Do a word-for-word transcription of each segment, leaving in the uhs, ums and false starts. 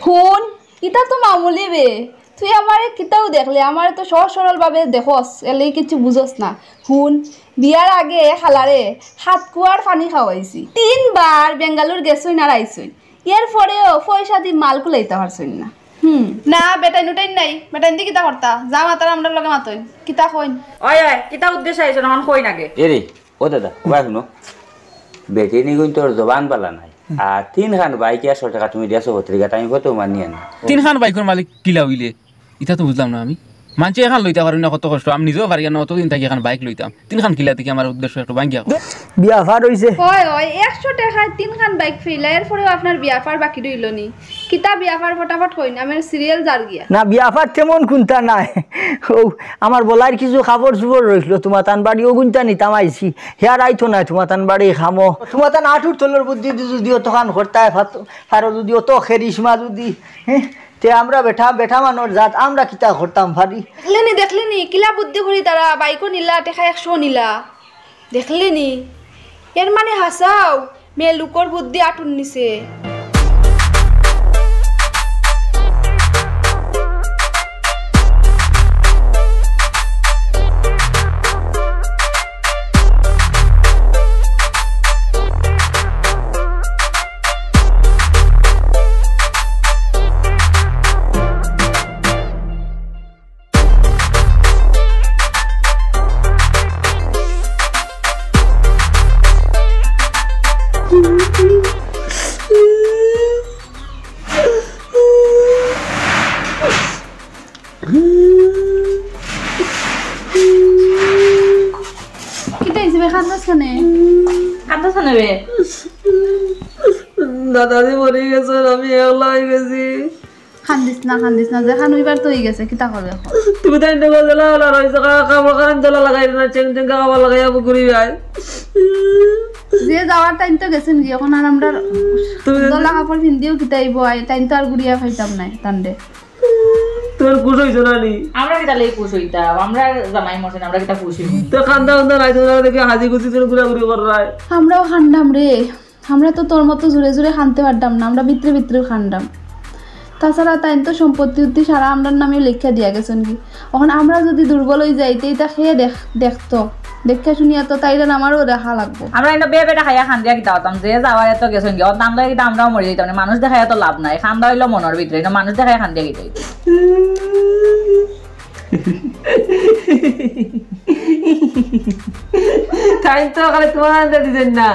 হুন, ইতা তো মামুলি বে। তুই আমারে কিতাও দেখলে, আমারে তো সহজ সরল ভাবে দেখস, এলে কিচ্ছু বুঝস না। হুন, বিয়ার আগে খালারে হাত কুয়ার পানি খাওয়াইছি, তিনবার বেঙ্গালুর গেছইন আর আইছইন, এর পরেও পয়সা দি মাল কুলাইতা পারছইন না। হুম। না, বেটাইন উটাইন নাই, বেটাইন দি কিতা করতা? যা মাতার আমরার লগে মাতইন, কিতা কইন? ওই, ওই, কিতা উদ্দেশ্যে আইছো না, কইন আগে। এরে, ও দাদা, ওবা হুনো, বেটিনিগুইন্তর জবান বালা নাই। আর তিনখান বাইক একশো টেকা তুমি দিয়াছো পত্রিকাত, আমি কত মানি আনি। তিনখান বাইকর মালিক কিলা অইলে? ইতা তো বুঝলাম না আমি। মানষে এখান লইতা পারইন না, কত কষ্ট, আমি নিজেও পারিয়ার না, অতদিন থাকি এখান বাইক লইতাম। তিনখান কিলা দেখি আমার উদ্দেশ্য একটু ভাঙ্গিয়া কও। বিয়া পার অইছে। হয়, হয়, একশো টেকায় তিনখান বাইক ফাইলা, এরপরেও আপনার বিয়া পার বাকি রইলো নি। কিতা বিয়া পার ফটাফট কইন, আমার সিরিয়াল যার গিয়া। না, বিয়া পার তেমন কুন্তা নাই। ও, আমার বলার কিছু কাপড় চুপড় রইছিল, তুমাতান বাড়ি অগুইনতা নিতাম আইছি। হে আর আইতো নায়, তুমাতান বাড়ি খামো। তুমাতান আটুর তলর বুদ্ধি দি যদি অতখান করতায়, ফাত-, ফারো যদি অত খেরিশমা যদি, হে, তে আমরা বেটা, বেটা মানষর জাত, আমরা কিতা করতাম পারি? দেখলেনি, দেখলেনি, কিলা বুদ্ধি করি তারা, বাইকও নিলা, টেকা একশো নিলা। দেখলেনি? এর মানে হাছাউ, মেয়ে লুকর বুদ্ধি আটুর নিছে। কিতা অইছে বে, কান্দস কেনে? কান্দস কেনে বে? দাদাজি মরি গেছইন, আমি একলা অই গেছি। কান্দিস না, কান্দিস না, যেখান অইবার তো অই গেছে, কিতা করবে এখন? তুমি তাইন তো জ্বালা জ্বালা রইছো, কা-, কাপড় কান জ্বালা লাগাই না, চেং চেং কাপড় লাগাইয়া বুকুরি ভাই। যে যাওয়ার তাইন তো গেছইন গি, এখন আর আমরা তুমি জ্বালা কাপড় পিন্দিও কিতা অইবো, আই তাইন তো আর ঘুরিয়া পাইতাম নায়, তানরে। তোর খুশ হইছো না নি? আমরা কিতা লাগি খুশ হইতাম? আমরা জামাই মরছে না, আমরা কিতা খুশ হইব? তো কান্দা উন্দা নাই, তোমরা দেখি হাজি গুজি করে ঘুরাঘুরি কররায়। আমরাও কান্দাম রে, আমরা তো তোর মতো জোরে জোরে কানতে পারতাম না, আমরা ভিতরে ভিতরে কান্দাম। তাছাড়া তাইন তো সম্পত্তি উত্তি সারা আমরার নামে লেখিয়া দিয়া গেছইন গি। এখন আমরা যদি দুর্বল হই যাই, তে ইতা কে দেখ-, দেখতো? দেখিয়া শুনিয়া তো তাইরে আমারও দেখা লাগবো। আমরা ইনো বে বেটা খাইয়া কান্দিয়া কিতা করতাম? যে যাওয়ার এত গেছইন গি, ওর দাম লইয়া কিতা আমরাও মরি যাইতাম না। মানুষ দেখাইয়া তো লাভ নাই, কান্দা হইলো মনর ভিতরে, ইনো মানুষ দেখাইয়া কান্দিয়া কিতা অইতো? তাইন তো খালি তোমার আনতে দিছেন না,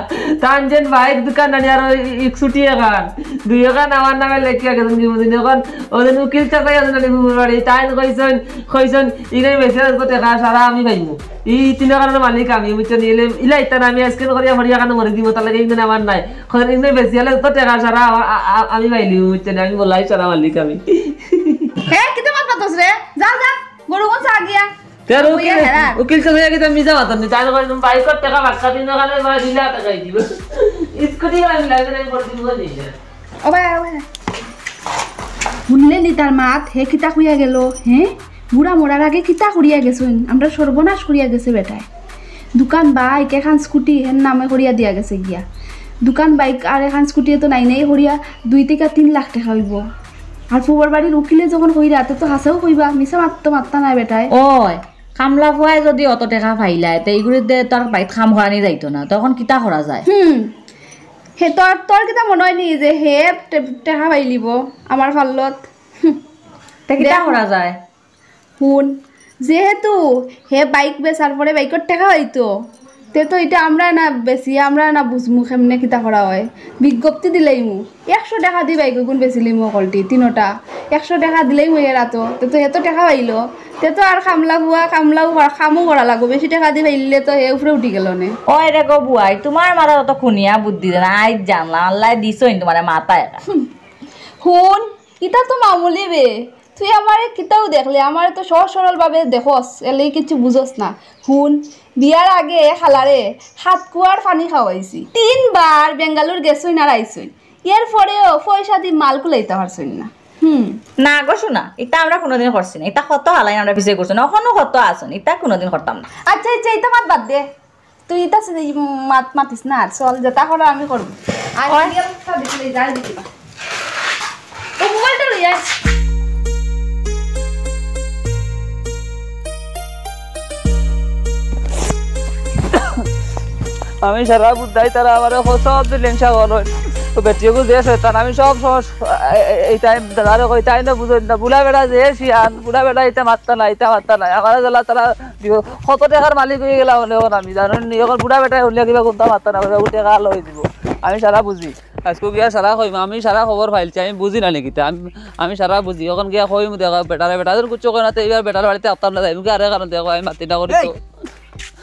তান যেন বাইক দুখান আনি আর ওই এক স্কুটি এখান, দুই এখান আমার নামে লেখিয়া গেছইন গি বুঝিনি। এখন ওদের উকিল চাচাই আছইন না বুবুর বাড়ি, তাইন কইছইন, কইছইন, ইগরে বেশি আসবো টেকা সারা আমি পাইমু। ই তিন এখানর মালিক আমি, বুঝছো নি? ইলে, ইলা ইতা না আমি আজকে করিয়া ফড়িয়া কানো মরি দিব, তার লাগি ইন্দন আমার নাই। কইন ইন্দন বেশি হলে তো টেকা সারা আ-, আ-, আ-, আমি পাইলিমু, বুঝছো নি? আমি বলাই সারা মালিক আমি। হে, কিতা মাত মাতস রে? যা, যা, গরু কোন চা গিয়া। তে আর ওই উকিল, হেরা। উকিল তো হইয়া গেছে মিছা মাতন নি, তাই না? কইলাম, বাইকর টেকা বাক্কা দিন ওখানে, মানে, দিলে টাকা দিব। স্কুটি আর আমি লাইসেন্স আমি করে দিব, বলি না। ও ভাই, ও ভাই। শুনলে নি তার মাত, হে কিতা কইয়া গেল, হে? বুড়া মরার আগে কিতা করিয়া গেছইন? আমরা সর্বনাশ করিয়া গেছে বেটায়। দুখান বাইক, এখান স্কুটি, হের নামে করিয়া দিয়া গেছে গিয়া। দুখান বাইক আর এখান স্কুটি তো নাই নাই করিয়া দুই থেকে তিন লাখ টেকা অইব। আর ফুবর বাড়ির উকিলে যখন কইরা, তে তো হাছাউ কইবা, মিছা মাত তো মাততা নায় বেটায়। ওই, কামলা ফুয়ায় যদি অত টেকা পাইলায়, তে ইগুরে দে তার বাইত কাম করানি যাইতো না, তখন কিতা করা যায়? হুম, হে তোর, তোর কিতা মনে হয় নি যে হে টে-, টেকা পাইলিব আমার ফাল্লত? হুম। তে কিতা দেখ। করা যায়? হুন, যেহেতু হে বাইক বেচার পরে বাইকর টেকা অইতো, তে তো ইটা আমরা না বেচিয়া, আমরা না বুঝমু কেমনে কিতা করা হয়। বিজ্ঞপ্তি দিলাইমু, একশো টেকা দি বাইক গুন বেচিলিমু অকলটি, তিনোটা। একশো টেকা দিলাইমু এর আতো, তে তো হে তো টেকা পাইলো, তে তো আর কামলা ফুয়া, কামলাও করা, কামও করা লাগবো। বেশি টেকা দি পাইলে তো হে উপরে উঠি গেল নে। ওই রে গো বুয়াই, তোমার মাথাত অত খুনিয়া বুদ্ধি দেনা, আইজ জানলাম, আল্লায় দিছইন তোমারে মাথা এটা। হুন, ইটা তো মামুলি বে। তুই আমারে কিতাও দেখলে, আমারে তো সহজ সরল ভাবে দেখস, এলে কিচ্ছু বুঝস না। হুন, বিয়ার আগে খালারে হাত কুয়ার পানি খাওয়াইছি। তিনবার বেঙ্গালুর গেছইন আর আইছইন। এর পরেও পয়সা দি মাল কুলাইতা পারছইন না। হুম। না গো সোনা, ইতা আমরা কোনোদিন করছি না। ইতা কত হালাইন আমরা পিছে করছি না। অখনো কত আছইন, ইতা কোনোদিন করতাম না। আচ্ছা, আচ্ছা, ইতা মাত বাদ দে। তুই ইতা সে মাত মাতিস না, আর চল, যেটা করো আমি করবো। আর ওই। সিরিয়ালটা দেখলে যাই দেখি না। ও মোবাইলটা আমি সারা বুঝাই তারা আমারে ক-, সব দিন লেংসা করইন। তো বেটিগু যে শয়তান, আমি সব সময় স-, এ-, এ-, এই টাইম তারা কই, তাই না বুঝইন না। বুড়া বেটা যে শিয়ান, বুড়া বেটা ইতা মাততা নায়, ইতা মাততা নায়। আমারে জ্বালা তারা দিও। কত টেকার মালিক অইগেলাম অখন আমি, জানইন নি? অখন বুড়া বেটায় হুনলে কিবা কুন্তা মাততা নায়, কইবা, "ও টেকা লই দিব।" আমি সারা বুঝি। আইজকু গিয়া সারা কইমু, আমি সারা খবর পাইলছি, আমি বুঝি না নি কিতা, আমি, আমি সারা বুঝি। অখন গিয়া কইমু, দেখো, বেটারে, বেটা যখন কুচ্ছু কয় না, তে ইবার বেটার বাড়িত আইতাম না, যাইমু কি আরে কারণ দেখো, আমি মাতি না করি তো। এই!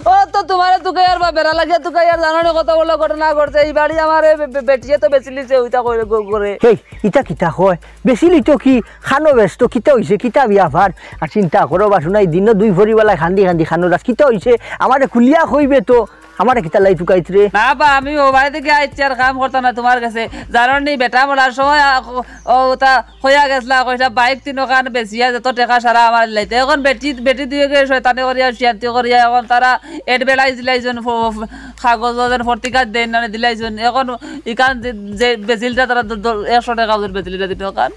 ও তো তুমারে তুকাইয়ার বা বেড়া লাগিয়া তুকাইয়ার, জানো নি কত বড় ঘটনা ঘটছে। ই বাড়ি আমারে বে-, বে-, বেটিয়ে তো বেচিলিছে, ওইটা করে গো-, করে। হেই, ইতা কিতা কয়? বেচিলি তো কি? খানো বেচ তো কিতা অইছে? কিতা ব্যাপার? আর চিন্তা করো বা শুনাই, দিনো দুই পরিবালা কান্দি কান্দি খানো রাস। কিতা অইছে? আমারে খুলিয়া কইবে তো। আমারে কিতা লাই তুকাইতরে? না বা, আমি ও বাড়ি থাকি আইছি আর কাম করতাম না তুমার গেছে। জানো নি, বেটা মরার সময় আ-, ও, ও তা কইয়া গেছলা, কইছলা, "বাইক তিনখান বেচিয়া যত টেকা সারা আমারে দিলাইতে।" অখন বেটি, বেটি দুইওগে শয়তানি করিয়া, শিয়ান্তি করিয়া, অখন তারা advertise দিলাইছইন, ফ-, ফ-, কাগজ যেন পত্রিকাত দেইন, মানে দিলাইছইন। অখন ইখান যে, যে বেচিলতা তারা দ-, দ-, একশো টেকা ওজন বেচিলতা তিনখান।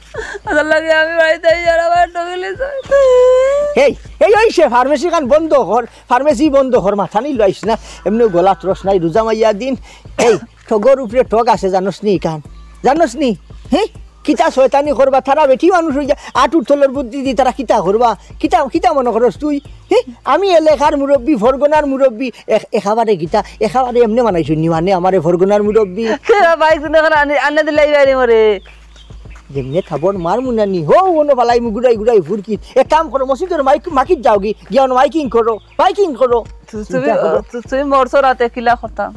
অতার লাগি আমি বাড়িত আইছি আর আমারে ঠগিলিছে। এই, এই, ওই সে ফার্মেসি খান বন্ধ কর। ফার্মেসি বন্ধ কর, মাথা নি লইস না, এমনেউ গলাত রস নাই, রোজা মাইয়া দিন। এই, ঠগর উপরে ঠগ আছে, জানোস নি ইখান? জানোস নি? হে? কিতা শয়তানি করবা, তারা বেটি মানুষ অইয়া আটুর তলর বুদ্ধি দি তারা কিতা করবা? কিতা, কিতা মনো করস তুই? হে? আমি এলাকার মুরব্বি, ফরগনার মুরব্বি, এ-, একেবারে কিতা, একেবারে এমনে বানাইছইন নি, মানে আমারে ফরগনার মুরব্বি। কে বা বাইক শুনে এখন আনে, আনে দিলাই বাইরে মরে। যেমনে থাবর মার মুনানি, হো, অনো ফালাই মু গুড়াই গুড়াই ফুরকিত। এক কাম করো, মসজিদর মাইক, মাকিত যাওগি, গিয়া অনো মাইকিং করো। বাইকিং করো। তু-, তুমি, চিন্তা করো। তু-, তুমি মরছো রাতে কিলা কথা?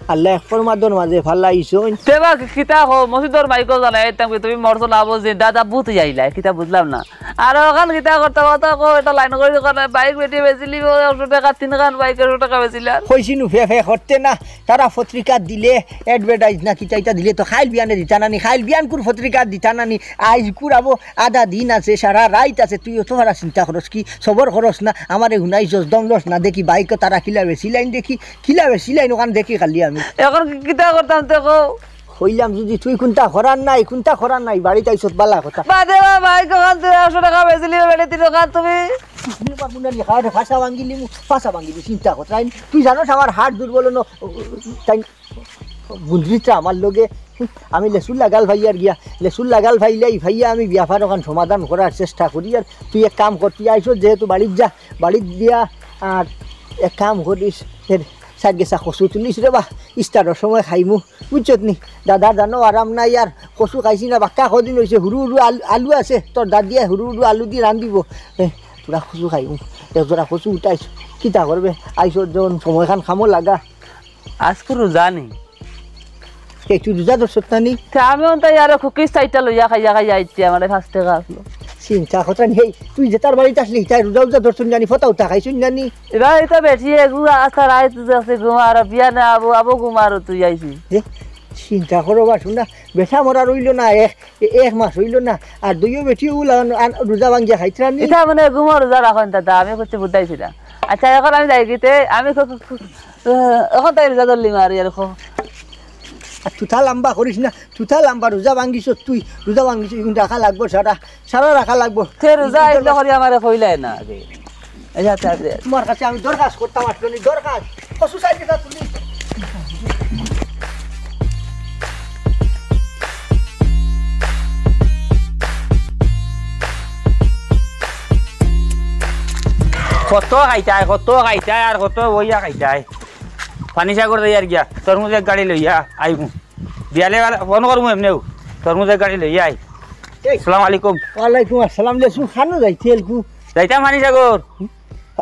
আল্লাহ এক ফরমাদর মাঝে ফালাইছইন। তে বা কি-, কিতা কও, মসজিদর মাইকো জানাই আইতাম কি, তুমি মরছো না বুঝি, দাদা ভূত আইলা, কিতা বুঝলাম না। আর অখান কিতা করতে কথা কও, এটা লাইন করি দোকানে বাইক বেটি বেচিলি, একশো টেকা তিনখান বাইক একশো টেকা বেচিলা। কইছি নু ফে ফে করতে না, তারা পত্রিকা দিলে, অ্যাডভার্টাইজ না কিতা ইতা দিলে তো খাইল বিয়ানে দিতা নানি, খাইল বিয়ান কুর পত্রিকা দিতা নানি, আইজ কুর আবো আধা দিন আছে, সারা রাইত আছে, তুই অত ফারা চিন্তা করস কি, সবর করস না, আমারে হুনাইছস, দম লস না দেখি, বাইক তারা কিলা বেচিলাইন দেখি, কিলা বেচিলাইন অখান দেখি খালি আমি। এখন কি-, কিতা করতাম তে কও? কইলাম যদি তুই কুন্তা করার নাই, কুন্তা করার নাই, বাড়িত আইছত বালা কথা। বাদে বা বাইক অখান তুই একশো টেকা বেচিলি, বেটি তিনখান তুমি। আমি পারমু না নি, হাড় ফাঁসা ভাঙ্গিলিমু, ফাঁসা ভাঙ্গিলি চিন্তা করতে। তাই তুই জানোস আমার হাড় দুর্বল ন, তাই গুন্দ্রিটা আমার লগে, আমি লেসুর লাগাল ভাইয়ার গিয়া, লেসুর লাগাল ভাইলাই ভাইয়া আমি ব্যাপার অখান সমাধান করার চেষ্টা করি। আর তুই এক কাম কর, তুই আইছস যেহেতু বাড়িত যা, বাড়িত দিয়া আর এক কাম করিস, এর সাইড গেছা কচু তুলিস রে বা, ইস্তারর সময় খাইমু, বুঝছত নি? দাদা জানো আরাম নাই আর, কচু খাইছি না, বাক্কা কদিন অইছে, হুরু হুরু আলু, আলু আছে, তোর দাদিয়ে হুরু হুরু আলু দি রান্ধিব। এ, তোরা কচু খাইমু, এক জোড়া কচু উঠাইছ, কিতা করবে? আইছস যখন সময়খান কামো লাগা। আইজকু রোজা নি? এই তুই রোজা ধরছত না নি? তে আমি অন তাই আরো কুকিজ চাইটা লইয়া খাইয়া খাইয়া আইছি, আমারে পাঁচ টেকা আছলো। চিন্তা কথা নি, এই তুই যেতার বাড়িত আছলি, তাই রোজা উজা ধরছত না নি, ফতা উতা খাইছত না নি? এবার ইতা বেটি এগু আস্তা রাইত আছে ঘুমার, বিয়ানে আবো, আবো ঘুমার তুই আইছি। এ, চিন্তা করো বা শুন না, বেটা মরা রইল না, এক, এক মাস অইল না, আর দুইও বেটি উলা আন-, আন-, রোজা ভাঙ্গিয়া খাইতরা নি। ইতা মানে ঘুমো রোজা রাখইন দাদা, আমি কিছু বুঝাইছি না। আচ্ছা, এখন আমি যাইগি তে, আমি ক-, ক-, ক-, আহ, এখন তাই রোজা ধরলি মারি আর কো। আর তুতা লম্বা করিস না, তুতা লম্বা রোজা ভাঙ্গিছস তুই, রোজা ভাঙ্গিছস, ইগুন রাখা লাগবো সারা, সারা রাখা লাগবো। তে রোজা আইলে করি আমারে কইলাই না আগে। এই আচ্ছা, আচ্ছা। তোমার কাছে আমি দরখাস্ত করতাম, আসলে দরখাস্ত। কচু সাইডে যা তুলি। কত খাইতায়, কত খাইতায়, আর কত বইয়া খাইতায়। পানি সাগর যাই আর গিয়া, তরমুজ এক গাড়ি লইয়া আইমু। বিয়ালে ফোন করমু এমনেউ, তরমুজ এক গাড়ি লইয়া আই। এই। আসসালামু আলাইকুম। ওয়ালাইকুম আসসালাম। লেসু খানো যাইতে এলকু? যাইতাম পানি সাগর।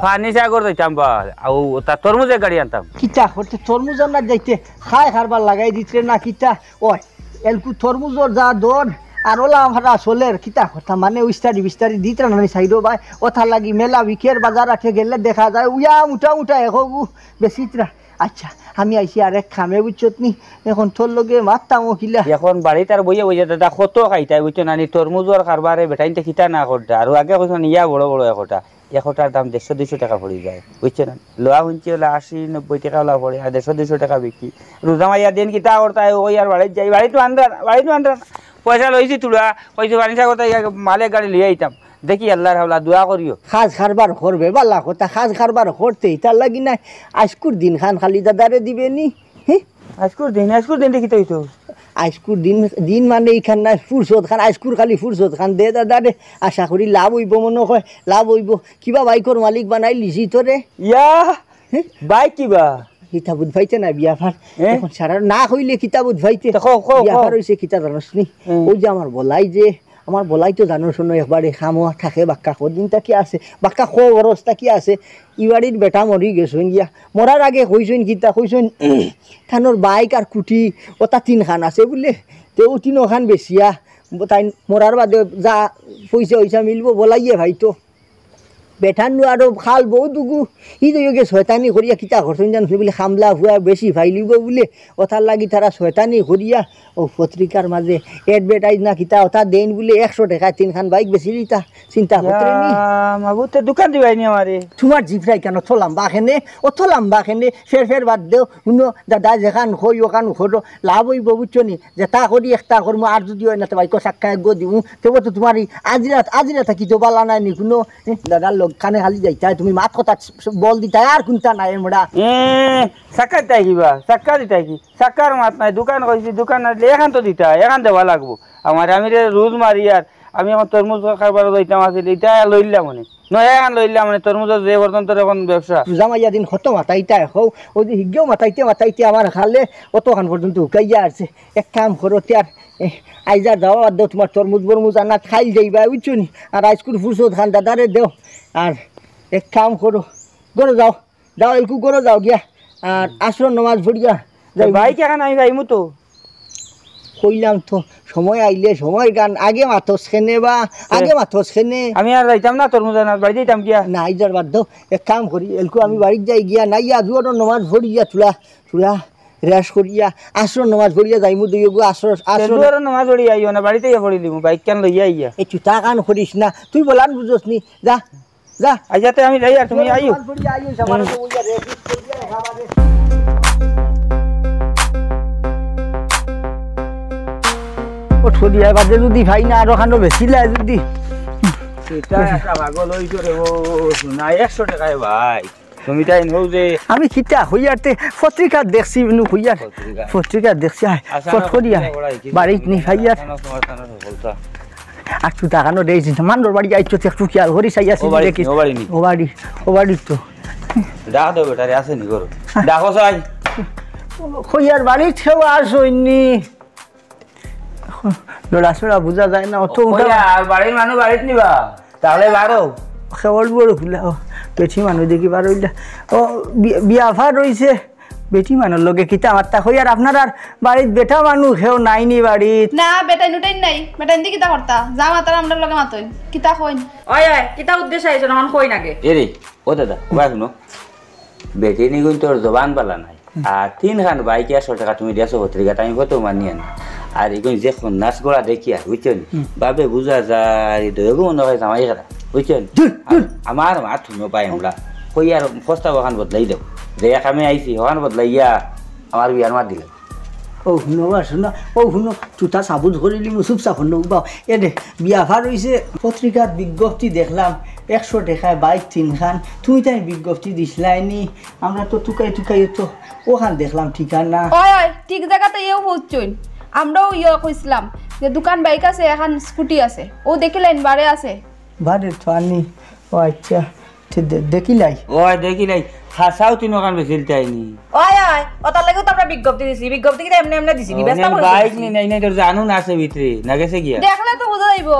পানি সাগর যাইতাম বা, আউ তা তরমুজ এক গাড়ি আনতাম। কিতা করতে তরমুজ আনাত যাইতে? খায় কারবার লাগাই দিতরে না কিতা? ওই, এলকু তরমুজর যা দর, আর ওলা আমার চলের, কিতা কথা মানে, উস্তাদি বিস্তাদি দিতরা নানি সাইডো ভাই, ওথার লাগি মেলা বিকের বাজার আটে গেলে দেখা যায়, উয়া মোটা মোটা এখগু বেচিতরা। আচ্ছা, আমি আইছি আরেক কামে, বুঝছত নি? এখন তোর লগে মাততাম ও কিলা। এখন বাড়িত আর বইয়া বইয়া দাদা কত খাইতায়, বুঝছো না নি? তরমুজর কারবারে বেটাইন্তে কিতা না করতা, আর আগে কইছো না ইয়া বড় বড় একটা। একটার দাম দেড়শো দুইশো টেকা পড়ি যায়, বুঝছো না? লওয়া হুনছি ওলা আশি নব্বই টেকা ওলা পড়ে, আর দেড়শো দুইশো টেকা বিকি। রোজা মাইয়া দিন কিতা করতায়, ওই আর বাড়িত যাই, বাড়িত আনরা, বাড়িত আনরা। পয়সা লইছি তুলা, কইছি ফার্নিচার করতে গিয়া মালে গাড়ি লইয়া আইতাম। দেখি আল্লাহর হাওলা, দোয়া করিও। কাজ কারবার করবে, বালা কথা, কাজ কারবার করতে ইতার লাগি নাই। আইজকুর দিন খান খালি দাদারে দিবে নি। হে? আইজকুর দিন, আইজকুর দিন দেখি তো হইতো। আইজকুর দিন, দিন মানে ইখান নাই, ফুরসত খান, আইজকুর খালি ফুরসত খান দে দাদারে। আশা করি লাভ অইবো, মনো কয় লাভ অইবো। কিবা বাইকর মালিক বানাইলিছি তোরে। ইয়া, হে? বাইক কিবা? কিতা বুঝ পাইতে না বিয়াফার। হে? এখন সারা না কইলে কিতা বুঝ পাইতে? তে কও, কও, কও। বিয়াফার অইছে কিতা জানোস নি? হুম। ওই যে আমার বলাই যে, আমার বলাই তো জানোস নি একবারে খামোয়া থাকে, বাক্কা কদিন থাকি আছে, বাক্কা খ বরস থাকি আছে। ই বাড়ির বেটা মরি গেছইন গিয়া। মরার আগে কইছইন কিতা কইছইন, তানোর বাইক আর কুটি ওটা তিনখান আছে বুলে, তে ও তিনোখান বেচিয়া তাইন মরার বাদে যা পয়সা অইসা মিলবো বলাইয়ে ভাই তো। বেটার নু আরো খাল বউ দুগু, ই তো ইয়োগে শয়তানি করিয়া কিতা করছইন জানোস নি বুলে, খামলা ফুয়া বেশি ফাইলিব বুলে, ওটার লাগি তারা শয়তানি করিয়া ও পত্রিকার মাঝে advertise না কিতা ওটা দেইন বুলে, একশো টেকায় তিনখান বাইক বেচিলিতা। চিন্তা করতে নি। ইয়া মাবুদ, তে দোকান দিবায় নি আমারে? তোমার জিভটা কেন অত লম্বা কেনে, অত লম্বা কেনে, ফের ফের বাদ দেও। হুনো দাদা, যেখান কই ওখান করো, লাভ অইবো বুঝছো নি? যেটা করি একটা করমু, আর যদি অয় না তে বাইকো চাক্কা এগো দিমু। তেবো তো তোমার ই আজিরা, আজিরা থাকি তো বালা নাই নি কুনু। এ, দাদার লগ খানে খালি যাইতায়, তুমি মাত কথা বল দিতায়, আর কুনটা নাই আমরা। এ, চাক্কা দিতায় কিবা? চাক্কা দিতায় কি? চাক্কার মাত নাই, দোকান কইছি, দোকান না দিলে এখান তো দিতায়, এখান দেওয়া লাগবো। আমার আমি রে রোজ মারি আর আমি এখন তরমুজ কারবার যাইতাম আছিল, ইটা লইলাম মানে। নয়া এখন লইলাম মানে, তরমুজর যে পর্যন্ত এখন ব্যবসা। রোজা মাইয়া দিন কত মাতাইতায়, কও, ওই যে হিগেও মাতাইতে মাতাইতে আমার খালে অতখান পর্যন্ত হুকাইয়া আছে। এক কাম করো, তে আর, এ, আইজ আর যাওয়া বাদ দেও, তোমার তরমুজ বরমুজ আনা খাইল যাইবা, বুঝছো নি? আর আইজকুর ফুরসত খান দাদারে দেও। আর এক কাম করো, ঘরো যাও, যাও, এলকু ঘরো যাও গিয়া। আর আসরর নমাজ পড়িয়া যাই। বাইক এখন আমি যাইমু তো। কইলাম তো, সময় আইলে সময় গান, আগে মাতস কেনে বা, আগে মাতস কেনে। আমি আর যাইতাম না তরমুজ আনাত, বাড়ি যাইতাম গিয়া। না, আইজ আর বাদ দেও, এক কাম করি, এলকু আমি বাড়িত যাই গিয়া, না ইয়া জুয়ারর নমাজ পড়িয়া থুড়া, থুড়া rest করিয়া, আসরর নমাজ পড়িয়া যাইমু দুইওগু, আসর, আসর। জুয়ারর নমাজ পড়িয়া আইও না, বাড়িত ইয়া পড়ি দিমু, বাইক খান লইয়া আইয়া। এই চুতা কান করিস না, তুই বলান বুঝস নি, যা। যা। আইয়াতে আমি যাই আর তুমি আইও। ও ঠো দিয়া বাদে যদি ভাই না আরো খানো বেশি লাই যদি। এটা একটা পাগল হইছো রে, ও শোনা একশো টাকায় ভাই। তুমি তাই নও যে আমি কিতা হইয়ারতে পত্রিকা দেখছি, নু হইয়ার। পত্রিকা। পত্রিকা দেখছি, আয়, আচ্ছা, ফট করিয়া। বাড়িত নি ভাইয়ার। আচ্ছা, না, তোমার কানে বলতা। আর তুই তাকানো রে, এই যে মান্ডর বাড়ি আইছো, তুই একটু খেয়াল করিস, আইয়া ও বাড়ি দেখিস। নি, ও বাড়ি নি। ও বাড়ি, ও বাড়ি তো। ডাক দেও বেটারে, আছে নি করো। ডাকো চাই। কই আর বাড়িত কেউ আসইনি। লড়াচড়া বুঝা যায় না, অত কই উঠা। আর বাড়ির মানুষ বাড়িত নিবা? তাহলে বারো। কেবল বড় ফুলা, ও, বেটি মানুষ দেখি বারো ইলা। ও, বি-, বিয়া ভার রইছে। বেটি মানুষ লগে কিতা মাত্তা কই আর আপনার আর বাড়িত বেটা মানুষ কেউ নাই নি বাড়িত? না, বেটাইন উটাইন নাই। বেটাইন দি কিতা করতা? যা মাতার আমরার লগে মাতইন। কিতা কইন? ওই, ওই, কিতা উদ্দেশ্য আইছো না, অখন কইন আগে। এ রে, ও দাদা, ওবা শুনো। বেটি নিগুন তোর জবান বালা নাই। আর তিনখান বাইক একশো টাকা তুমি দিয়াছো পত্রিকাত, আমি কত মানি আনি। আর ইগুন যে খন্নাস গড়া দেখিয়া, বুঝছো নি? হুম। বাবে বুঝা যায়, এই দয়গো মনে হয় জামাই খেলা, বুঝছো নি? ধুর, ধুর। আমার মাত হুনো পাই আমরা। কই আর প্রস্তাব অখান বদলাই দেও। যে কামে আইছি, অখান বদলাইয়া আমার বিয়ার মাত দিলে। ও হুনো বা শুনো, ও হুনো, তুতা সাবুত করিলি মুসুব সাফন নৌবাও। এ দে, বিয়া ভার হইছে, পত্রিকাত বিজ্ঞপ্তি দেখলাম, একশো টাকায় বাইক তিনখান। তুমি তাই বিজ্ঞপ্তি দিছলাইনি, আমরা তো তুকাই তুকাই তো অখান দেখলাম ঠিকানা। ওই, ওই, ঠিক জাগাত ইয়েও পৌঁছছইন। আমরাও ইয়ে কইছিলাম যে দোকান বাইক আছে, এখান স্কুটি আছে। ও দেখিলাইন বারে আছে। বারে তো আনি। ও আচ্ছা। তে দে-, দেখিলাই? ওই দেখিলাই। হাসাও তিন অখান বেশি তাইনি। ওই, ওই, ওটার লাগিও তো আমরা বিজ্ঞপ্তি দিছি। বিজ্ঞপ্তি কিতা এমনে এমনে দিছি নি? ও, ব্যস্ত নাই, করে বাইক দিছি। নি, নাই, নাই, তোর জানুন আছে ভিতরে। না গেছে গিয়া? দেখলে তো বুঝা যাইবো।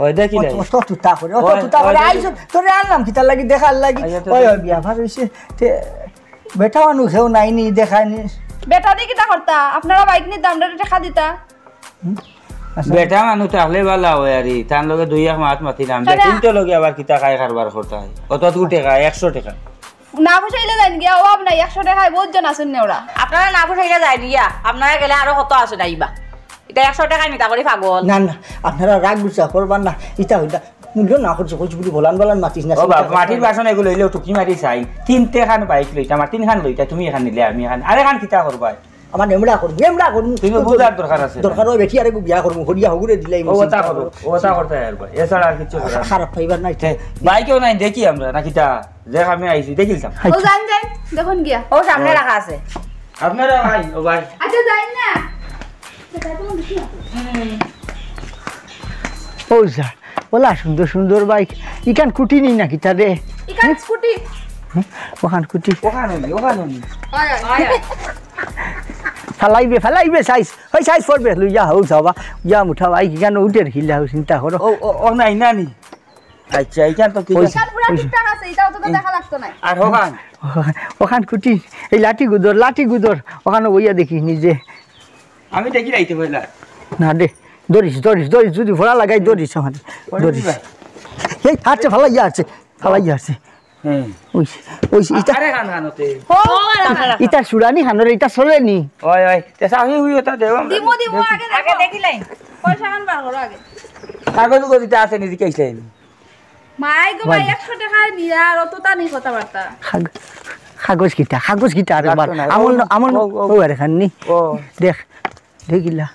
ওই দেখিলাই। অত, অত তুতা করে, অত ওই, তুতা ওই করে। দেখি। আইছো, তোরে আনলাম কিতার লাগি, দেখার লাগি। আচ্ছা, তো ওই, দেখ। ওই, বিয়া ভার হইছে। তে বেটা মানুষ কেউ নাইনি, দেখায়নি। বেটা দি কিতা করতা? আপনারা বাইক নিতে আমরা টেকা দিতা। হুম? আচ্ছা। বেটা মানুষ তাহলে বালা হয় আরে, তার লগে দুই এক মাত মাতিলাম। শোনা। বেটিন তো লগে আবার কিতা খায় কারবার করতা হয়। কত দু টাকা, একশো টাকা। না পুষাইলে যাইন গিয়া, অভাব নাই, একশো টাকায় বহুত জন আছইন নেওরা। আপনারা না পুষাইলে যাইন গিয়া, আপনারা গেলে আরো কত আছে যাইবা। ইটা একশো টাকায় নিতা করি পাগল। না, না, আপনারা রাগ গুছা করবার না, ইটা হইতা মূল্য না করছে, কইছি বুলি বলান বলান মাতিস না, ও বাপ, চিন্তা মাটির করো। বাসন এগুলো লইলেও টুকি মারি চাই। তিন টেকান বাইক লইতা, আমার তিনখান লইতা, তুমি এখান নিলে আমি এখান, আরে খান কিতা করবায়? আমার এমড়া করমু, এমড়া করমু। তুমি বুঝার দরকার আছে। দরকার অয় বেটি আরেকগু বিয়া করমু, করিয়া হগুরে দিলাইমু। ও ওটা করো, ও ওটা করতে হয় আর ভাই। এছাড়া আর কিচ্ছু করার নেই। খারাপ পাইবার নাই তো। হ্যাঁ, বাইকেও নাই দেখি আমরা, নাকি তা? দেখ আমি আইছি, দেখিলতাম। ও যাইন, যাইন, দেখুন গিয়া। ও সামনে রাখা আছে। আপনারা ভাই, ও ভাই। আচ্ছা, যাইন না। ও স্যার, ওলা সুন্দর সুন্দর বাইক। ইখান কুটি নি নাকি তারে? ইখান স্কুটি। হুম, ওখান কুটি। ওখানে নি, ওখানে নি। ফালাইবে, ফালাইবে সাইজ। ওই সাইজ পড়বে, লইয়া হউ যাবা। ইয়া মুঠা বাইক, ইখান উঠের হিলা, চিন্তা করো। ও, ও, ও নাই, নানি। আচ্ছা, ইখান তো ঠিক আছে। ইখান পুরা ঠিকঠাক আছে, ইটাও তো দেখা লাগতো না। আর ওখান? ওখান কুটি, এই লাঠি গুদর, লাঠি গুদর। ওখানে বইয়া দেখি নিজে। আমি দেখি রাইতে পারলাম। না দে, ধরিস, ধরিস, ধরিস, যদি ফোড়া লাগাই ধরিস আমার। ধরিস। এই হাতে ফালাইয়া আছে, ফালাইয়া আছে। হুম। ওই, ওই, ইটা, আরে খান খান হতে। ও, ইটা সুরানি খানোর, ইটা চলেনি। ওই, ওই, তে সাফি হুই ওটা দেও আমরা। দিমু, দিমু, আগে আগে দেখো। দেখিলাই। পয়সা খান বার করো আগে। কাগজ উগজ ইটা আছে নিজে কেসে। মাই গো মাই, একশো টেকা নিয়া আর অতটা নি কথাবার্তা। কাগ-, কাগজ কিতা, কাগজ কিতা আরে লাগতো বার। না। আমল ও, ন-, আমল ও, ও। ও আরে খান নি। ও। দেখ, দেখিলা।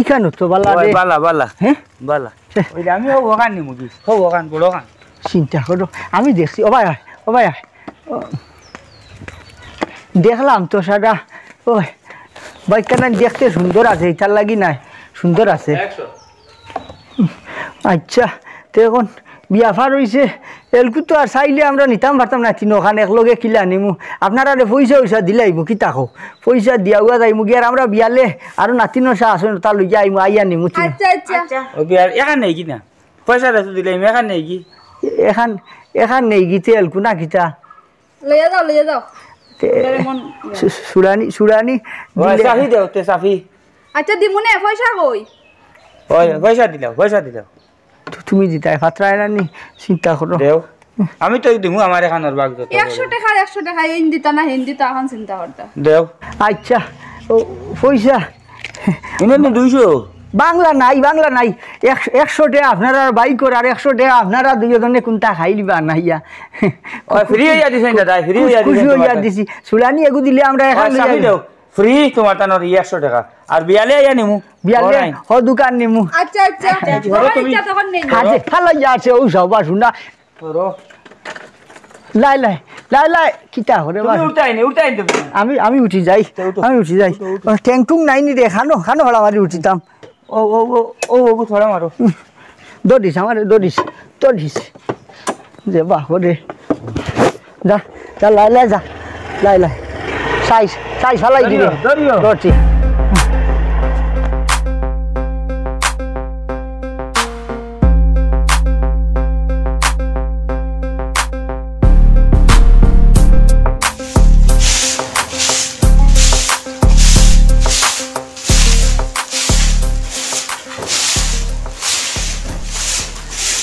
ইখানো তো বালা ওই রে। বালা, বালা। হ্যাঁ? বালা। হ্যাঁ। ওই যে আমি ও ওখান নিমু কি? ও ওখান, বড় ওখান। চিন্তা করো। আমি দেখছি, ও ভাই, ও ভাই। ও। দেখলাম তো সাদা। ও ভাই, বাইকখান দেখতে সুন্দর আছে, ইটার লাগি নাই। সুন্দর আছে। একশো। আচ্ছা, তে এখন বিয়াফার অইছে, এলকু তো আর চাইলে আমরা নিতাম পারতাম না, তিনোখান একলগে কিলা নিমু। আপনারারে পয়সা উইসা দিলাইমু, কিতা কও? পয়সা দিয়া উয়া যাইমু গিয়া, আর আমরা বিয়ালে আরো নাতিন অসা আছে, তা লইয়া আইমু, আইয়া নিমু তিনো। আচ্ছা, আচ্ছা। আচ্ছা। ও বিয়ার এখান নেই কি না? পয়সা তো দিলাইমু, এখান নেই কি? এখান, এখান নেই কি তে এলকু না কিতা? লইয়া যাও, লইয়া যাও। তে, এটারে মন সু-, সু-, সুরানি, সুরানি ওই দিলে সাফি দেও, তে সাফি। আচ্ছা, দিমুনে, পয়সা কই? ওই, পয়সা দিলাও, পয়সা দিলাও। তু-, তুমি দিতায় ফাত্রায় না নি, চিন্তা করো। দেও। আমি তো দিমু আমার এখানোর ভাগ যত একশো বড়। টেকার একশো টেকা, এইন দিতা না হেন দিতা, এখন চিন্তা করতা। দেও। আচ্ছা, ও, পয়সা। ইনো নি দুইশো। বাংলা নাই, বাংলা নাই। এক-, একশো টেকা আপনারা বাইকর আর একশো টেকা আপনারা দুইজনে কোনটা খাইলিবা না ইয়া। ওই, free হইয়া দিছেন দাদা, free হইয়া খুশ-, খুশি দিছেন হইয়া তোমার। দিছি। সুলানি এগু দিলে আমরা ওই, এখান লইয়া সাফি যাই। দেও। Free তোমার তানোর এই একশো টেকা। আর বিয়ালে আইয়া নিমু। বিয়ালে, ওরাই। হ দোকান নিমু। আচ্ছা, আচ্ছা। আচ্ছা, আচ্ছা। ধরো তুমি। ইচ্ছা তখন নেই। হাতে ফালাইয়া আছে, ও সব আসুন না। ধরো। লাই, লাই, লাই, লাই, কিতা করে তুমি বা? উঠাই নি, উঠাই নি তুমি। আমি, আমি উঠি যাই। তো উঠো। আমি উঠি যাই। উঠো, উঠো। ও, ঠেং টুং নাই নি রে, খানো, খানো হলা মারি উঠিতাম। ও, ও, ও, ও, ও, থোড়া মারো। দৌড়িস, আমারে দৌড়িস, দৌড়িস। যে বাহ, ওরে। যা, যা, লাই, লাই, যা। লাই, লাই। সাইজ, সাইজ ফালাই দিবে। ধরিও, ধরিও। দৌড়ছি।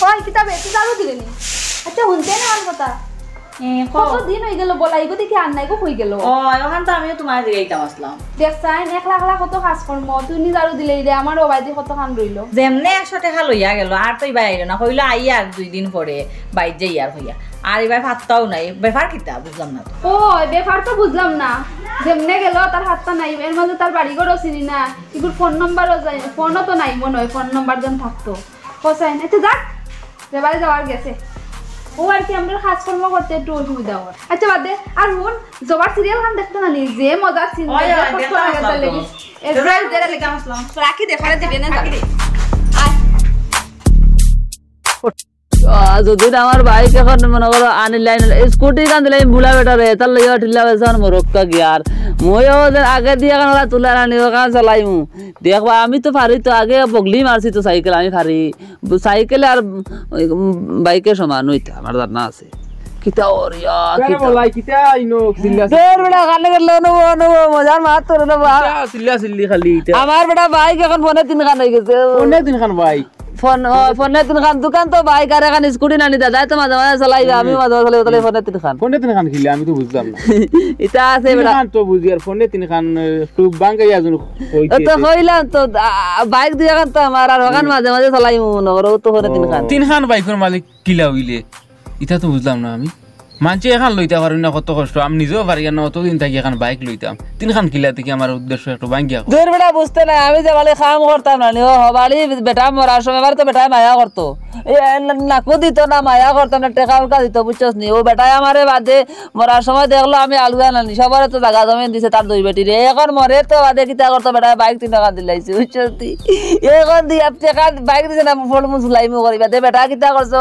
ওই, কিতা বে, তুই ঝাড়ু দিলে নি? আচ্ছা, হুনতে না আমার কথা? এ, ক। কত দিন হই গেল, বলাই গো দেখি আর নাই গো, কই গেল? ও, এখন তো আমিও তোমার দিকে আইতাম আসলাম। দেখছাইন, একলা একলা কত কাজ কর্ম, তুই নি ঝাড়ু দিলে রে, আমার ও বাইদি কত কাম রইল। যেমনে একশো টেকা লইয়া গেল, আর তো ইবা আইল না, কইল আই আর দুই দিন পরে, বাইর যাই আর কইয়া। আর ইবার পাত্তাও নাই, ব্যাপার কিতা বুঝলাম না তো। ও, ব্যাপার তো বুঝলাম না, যেমনে গেল তার পাত্তা নাই, এর মাঝে তার বাড়ি ঘরও চিনি না, ইগুর ফোন নাম্বারও যাই, ফোনও তো নাই মনে হয়, ফোন নাম্বার যেন থাকতো। হোসেন, এতে যাক, যেবারে যাওয়ার গেছে। ও আর কি, আমরা কাজকর্ম করতে একটু অসুবিধা হয়। আচ্ছা, বাদ দে। আর হুন, জবার সিরিয়াল খান দেখতে না নি, যে মজার সিন, ওই, যে ওই, কষ্ট দেখলাম লাগে, আসলাম তাহলে তো। কি? এ, জবার যে সিরিয়াল দেখলাম আসলাম। রাখি দে, পরে দিবে না, রাখি দে। আয়। আহ, যদি না আমার বাইক এখন মনে করো আনিলাই, স্কুটি কান দিলাই, বুলা বেটা রে, তার লইয়া ঠিল্লা বেসা মরক্কা গিয়ার। মই ও যে আগে দিয়ে কান ওরা তুলার আনি, ওখান চালাইমু। দেখবা, আমি তো পারি তো, আগে বগলি মারছি তো সাইকেল, আমি পারি। সাইকেলে আর, উম, বাইকে সমান হইতে আমার ধারণা আছে। কিতা ওর ইয়া, কেন কিতা? বলাই, কিতা ইনো, চিল্লা দূর বেটা, কানে গেল, নবো, নবো, মজার মাত তোর নবো। কিতা চিল্লা চিল্লি খালি ইটা? আমার বেটা বাইক এখন ফোনে তিন খান হয়ে গেছে। ফোনে তিন খান বাইক? ফোন, ও, ফোনে তিন খান, দোকান তো বাইক আর এখন স্কুটি নানি দাদাই তো মাঝে মাঝে চালাইবে, আমি মাঝে মাঝে চালাই, তাহলে ফোনে তিন খান। ফোনে তিন খান কিলা? আমি তো বুঝলাম না। ইটা আছে তিন বেটা। খান তো বুঝি, আর ফোনে তিন খান, এ, একটু বাঙ্গাই আজন ও তো কইতে। কইলাম তো, আ, বাইক দুই এখন তো আমার, আর ওখান হুম। মাঝে মাঝে চালাই মনে করো, ও তো ফোনে তিন খান। ও। তিন খান বাইকর মালিক কিলা হইলে? ইটা তো বুঝলাম না আমি। মানষে এখান লইতা পারইন না, কত কষ্ট। আমি নিজেও পারিয়ার না, অতদিন থাকি এখান বাইক লইতাম। তিনখান কিলা থাকি আমার উদ্দেশ্য একটু ভাঙ্গিয়া কও। দূর বেটা, বুঝতে নাই, আমি যে বাড়ি কাম করতাম না নি, ও হবাড়ি বেটা মরার সময় আমার তো বেটায় মায়া করতো। এ, না-, নাকু দিত না, মায়া করতাম না, টেকা উকা দিত, বুঝছস নি? ও বেটায় আমারে বাদে মরার সময় দেখলো আমি আলুয়া নানি, সবারে তো জাগা জমিন দিছে তার দুই বেটিরে। এখন মরে তো বাদে কিতা করতো, বেটায় বাইক তিনখান দিলাইছে, বুঝছস নি? এখন দি আপ টেকা বাইক দিছে না, ফল মূল চুলাইমু করিবা। দে বেটা কিতা করছো?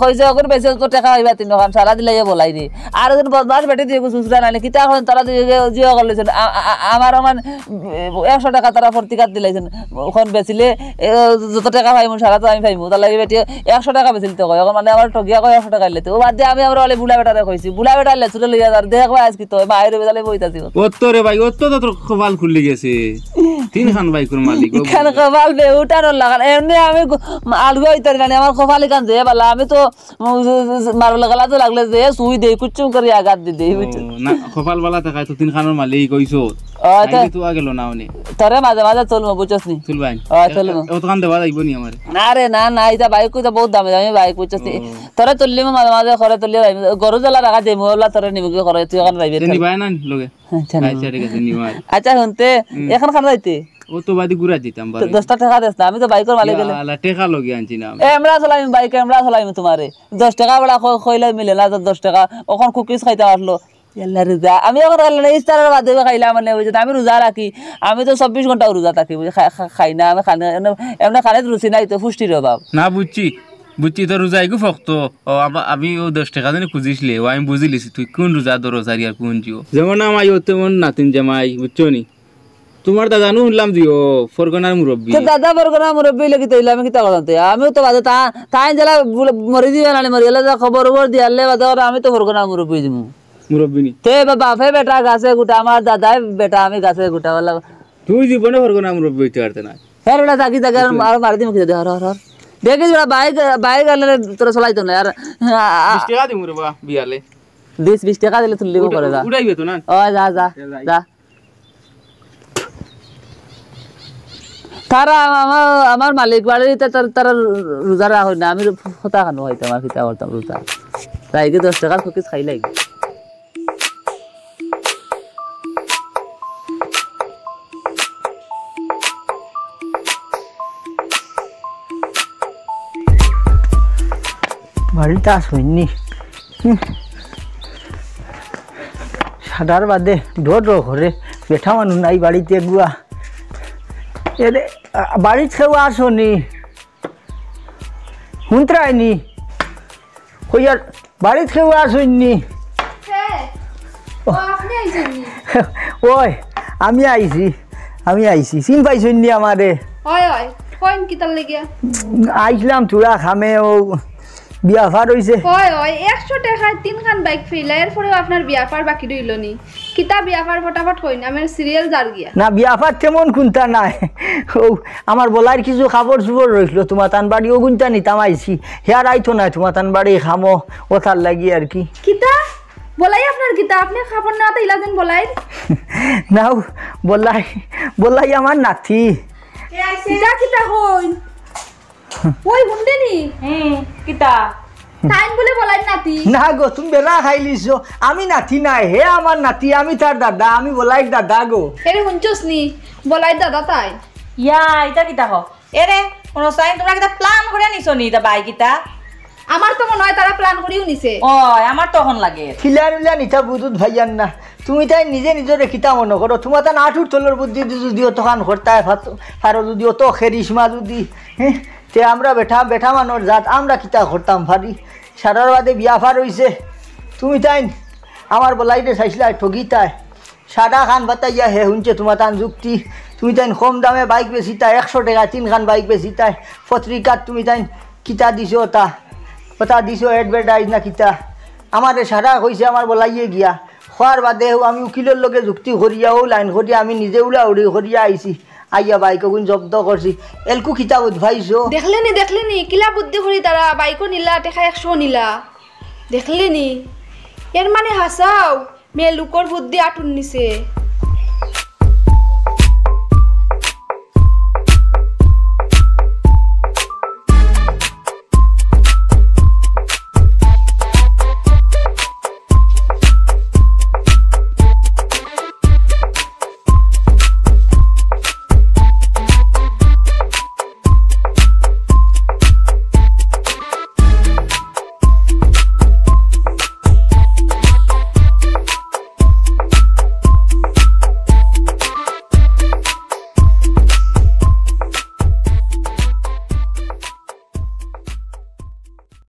কইছে, "অখন বেশি তো টেকা হইবা তিনখান, সারা দিলাইয়া বলাই নি।" আর ওজন বদমাস বেটি দিয়ে সুসরা নানি, কিতা এখন তারা দিয়ে জিও করলেছেন। আ-, আ-, আ-, আমার ওমান একশো টেকা তারা ফর্তিকাত দিলাইছেন। ওখান বেচিলে, এ, যত টেকা পাইমু, সারা তো আমি পাইমু। তার লাগি বেটি একশো টেকা বেচিল তো কয়। এখন মানে আমার ঠগিয়া কয় একশো টেকা দিলে তো। ও বাদ দিয়ে আমি আমরা অলে বুলা বেটারে কইছি। বুলা বেটা লেচুরে লইয়া যার। দেখ ভাই, আজকে তো মায়ের বেজালে বইতাছি। ওর তো রে ভাই, ওর তো তোর কপাল খুলি গেছে। তিনখান বাইকর মালিক, ও ইখান বুঝে। কপাল বে উঠানোর লাগান। এমনি আমি গো-, আলগা হইতারি না, আমার কপাল ইখান যে বালা। আমি তো মারবলা গালা তো লাগলে যে সুই দেই, কুচুম করে আঘাত দি দেই, ও, বুঝছো? না, কপাল বালা থাকায় তো তিনখানোর মালিক কইছো। ও, তো তাইলে তো আগে লো না অনে। তোরে মাঝে মাঝে চলমু, বুঝছস নি? চলবাইন। ও, এ-, চলমু। এ-, অতখান দেওয়া যাইব নি আমারে? না রে, না, না, এটা বাইক কইতা বহুত দামি দামি বাইক, বুঝছস নি? ও। তোরে তুললিমু মাঝে মাঝে, করে তুলিয়া যাইমু। গরু জ্বালা রাখা যাইমু, ওলা তোরে নিমুগি করে, তুই এখন যাইবে। নিবায় না লগে? আচ্ছা, আচ্ছা, নিমু। ঠিক আছে, নিবায়। আচ্ছা, হুনতে, হুম। এখন খান যাইতে? ও তো বাদি ঘুরা দিতাম তো বাড়ি। দশটা টেকা দেস না, আমি তো বাইকর মালিক ইয়া গেলে। আলা, টেকা লগে আনছি না আমি। এ, আমরা চলাইমু বাইক, আমরা চলাইমু তোমারে। দশ টেকা বেড়া কই-, কইলে মিলে না, তো দশ টেকা। ওখান কুকিজ খাইতে আসলো। ইয়াল্লা রোজা। আমি এখন খাইলে না, ইফতারের বাদে খাইলাম মানে, ওই যে আমি রোজা রাখি। আমি তো চব্বিশ ঘন্টাও রোজা থাকি, বুঝি, খা-, খা-, খাই না, আমি খানে, এমনে, এমনে খানে রুচি নাই তো, পুষ্টির অভাব। না, বুঝছি, বুঝছি, তো রোজা এগু ফক্ত। ও, আমা-, আমি ও দশ টেকা জানি খুঁজিসলে, ও আমি বুঝিলিছি, তুই কোন রোজা ধরো, সারি আর কোন জিও। যেমন আমায় ও তেমন নাতিন জামাই, বুঝছো নি? তোমার দাদা নু শুনলাম যে ও ফরগনার মুরব্বি। তো দাদা ফরগনার মুরব্বি লাগি তো ইলা আমি কিতা করতাম তে? আমিও তো বাদে তা-, তাই জেলা বুলে মরি দিবে না, মরি গেলে যা খবর খবর দিয়ালে বাদে ওরা আমি তো ফরগনার মুরব্বি দিমু। মুরব্বি নি? তে বা-, বাপে বেটা গাছে গুটা, আমার দাদায় বেটা আমি গাছে গুটা, বললাম। তুই জীবনে ফরগনার মুরব্বি হইতে পারতে না। হ্যাঁ, বেটা, থাকি, থাকি, আর, আর মারি দিমু কিতা দে, হর, হর, হর। দেখিস বেটা, বাইক, বাইক আনলে তোরা চলাইতো না, আর, আ, আ, বিশ টেকা দিমু রে বা, বিয়ালে। বিশ, বিশ টেকা দিলে তুললি উঠা-, করে যা। উঠাইবে তো না? ও, যা, যা, এ, যাই। যা। তারা আমা-, আমার মালিক বাড়িতে তার, তারা রোজা রাখে না, আমি কথা খানো খাইতাম আর কিতা করতাম রোজা। তাই কি দশ টেকার কুকিজ খাই লাগি। বাড়িত আছইন নি? হুম। সাদার বাদে ডর ডর করে, বেটা মানুষ নাই বাড়িত এগুয়া। এরে, আ, বাড়িত কেউ আছো নি? হুনত্রায় নি? কইয়ার, বাড়িত কেউ আছইন নি? হে, ও, আপনি আইছেন নি? ওই, আমি আইছি, আমি আইছি। চিন পাইছইন নি আমারে? অয়, অয়, কইন কিতার লাগিয়া? আইছলাম থুড়া কামে, ও বিয়াফার অইছে। অয়, অয়, একশো টেকায় তিনখান বাইক ফেইলা, এরপরেও আপনার বিয়াফার বাকি রইল নি। কিতা বিয়াফার ফটাফট কইন, আমার সিরিয়াল যার গিয়া। না, বিয়াফার তেমন কুন্তা নাই। ও, আমার বলার কিছু কাপড় চুপড় রইছিল, তোমার তান বাড়ি ওগুনতা নিতাম আইছি। হেয়ার আইতো নাই, তোমার তান বাড়ি কামো, ও তার লাগি আর কি। কিতা? বলাই আপনার কিতা? আপনি কাপড় নেওয়াতে ইলাদিন বলাই? নাও, বলাই, বলাই আমার নাতি। কিতা, কিতা কইন? ওই হুনতে নি? হুম, কিতা? তাইন বলে বলাইর নাতি। না গো, তুমি বেড়া খাইলিছো। আমি নাতি নাই, হে আমার নাতি, আমি তার দাদা, আমি বলাইর দাদা গো। এরে হুনছস নি? বলাইর দাদা তাই। ইয়া, ইতা কিতা হ? এরে, কোন সাইন তোমরা কিতা প্ল্যান করে নিছো নি ইতা বাই কিতা? আমার তো মনে হয় তারা প্ল্যান করিও নিছে। ও, আমার তখন লাগে। খিলার উলান ইতা বুঝুত ভাইয়ার না। তুমি তাই নিজে নিজরে কিতা মনে করো? তোমার তান আঁটুর তলর বুদ্ধি দি যদি অত কান করতায় ফাত-, পারো যদি অত খেরিশমা যদি, হ্যাঁ? তে আমরা বেটা, বেটা মানর জাত, আমরা কিতা করতাম পারি? সারার বাদে বিয়াফার অইছে। তুমি তাইন আমার বলাইরে চাইছিলায় ঠগিতায়। সারা খান বাতাইয়া হে হুনছে তোমার তান যুক্তি। তুমি তাইন কম দামে বাইক বেচিতায়, একশো টেকা তিন খান বাইক বেচিতায়। পত্রিকাত তুমি তাইন কিতা দিছো ওটা? ওটা দিছো অ্যাডভার্টাইজ না কিতা? আমারে সারা কইছে আমার বলাইয়ে গিয়া। খোয়ার বাদে আমি উকিলর লগে যুক্তি করিয়া, ও লাইন করিয়া আমি নিজে উড়াউড়ি করিয়া আইছি। আইয়া বাইক ওগুন জব্দ করছি। এলকু কিতা বুঝ পাইছো? দেখলে নি, দেখলে নি, কিলা বুদ্ধি করি তারা বাইকও নিলা, টেকা একশো নিলা। দেখলে নি? এর মানে হাসাও, মেয়ে লোকর বুদ্ধি আটুর নিচে।